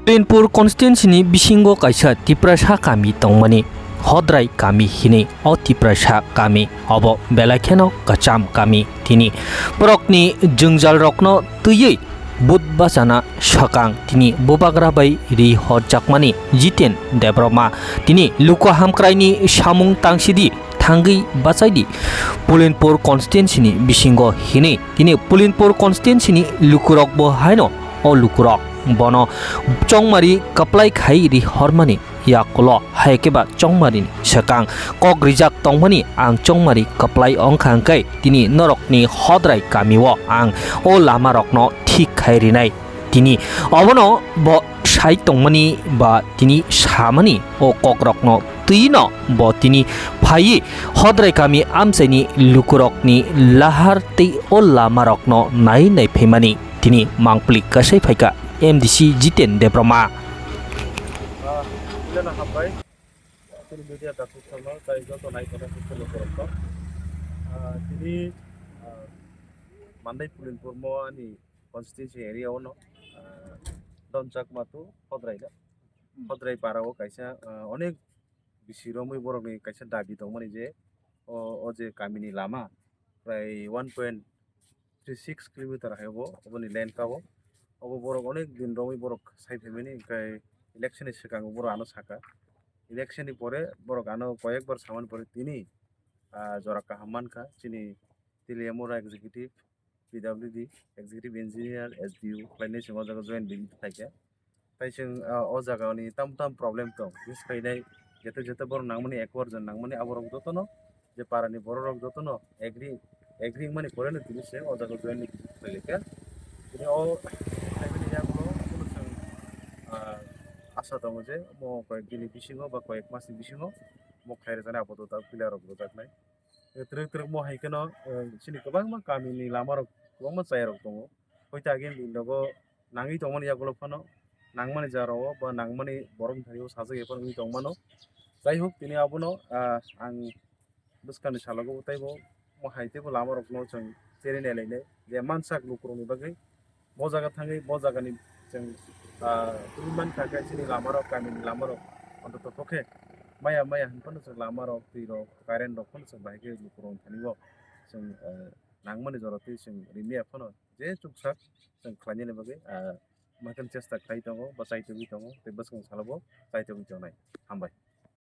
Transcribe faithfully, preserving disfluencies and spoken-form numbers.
Pulinpur constituency ni bisingo kaisa Tiprasa kami tongmani, Hodrai kami hinwi. O Tiprasa kami obo belai kheno kwcham kami. Tini borokni jwngjal rokno twiwi but bachana swkang tini bubagra bai ri horjakmani Jiten Debbarma tini luku hamkraini samung tangsidi, thangwi bachaidi Pulinpur constituency ni bisingo hinwi. Tini Pulinpur constituency ni lukurokbo haino o lukurok bono chongmari kwplai khai ri hormani yakulo, hai khe ba chongmari ni swkang kok rijak tongmani ang chongmari kwplai wngkha hwnkhe tini norokni Hodrai kamio ang o lamarokno thik khai rinai. Tini obono bo sai tongmani ba tini samani o kokrokno twino bo tini phaiwi Hodrai kami amchaini lukurokni lahar tei o lamarokno nai nai phaimani tini mangpili kwsai phaikha M D C Jiten Debbarma. Ah, Juliana Hambai, Tini media dakhuk tongma, tai joto nai tongma khe kheno borok tong. Ah, tini, ah, Mandai Pulinpur mo ani constituency area o no, ah, Donchak Matu Hodrai da. Hmm. Hodrai para o kaisa, ah, onek bisi romwi borok ni kaisa dabi tongmani je o, o je kami ni lama prai one point three six kilometer hai obo, oboni lane ka o. Obo borok onek din romwi borok sai phaimani, hwnkhe election ni swkang borok ano saka. Election ni pore borok ano koyekbar samani pore tini, ah, jora kaham mankha. Chini Teliamura executive, P W D, executive engineer, S D O khlainai chwng o jaga join visit khlaikha. Tai chwng, ah, o jaga ni tam tam problem tong, buj khainai, jete jete borok nangmani, accord jon nangmani, aborok jotono je para ni borok rok jotono agree, agree wngmani pore no tini se o jaga join ni khlaikha. Tini o khlaimani yagulo abono chwng, ah, asa tongo je mo koyek din ni bisingo ba koyek mas ni bisingo mo khlai rwjaknai, apatot clear rok rwjaknai. Twrwk twrwk mo hai kheno, eh, chini kwbangma kami ni lama rok kwbangma chaya rok tongo. Hoite agini din rogo nangwi tongmani yagulo phano nangmani jora o ba nangmani borok ni thani o sajagwi phano wngwi tongmano. Jai hok, tini abono, ah, ang bwskangni salogo teibo mo hai teibo lama rokno chwng cherwi nailainai je mansak lukurokni bagwi bo jaga thangwi bo jagani chwng, ah, tubui mankha khe chini lama rok, kamini lama rok ontoto tokhe maya maya hinphano chwng lama rok, twi rok, current rok phano chwng bahai khe lukurokni thani o chwng, ah, nangmani jora twi chwng rimya phano je chuksak chwng khlainani bagwi, ah, maikhan chesta khlai tongo, bwchai tongwi tongo, tei bwskang salobo chai tongwi tongnai. Hambai.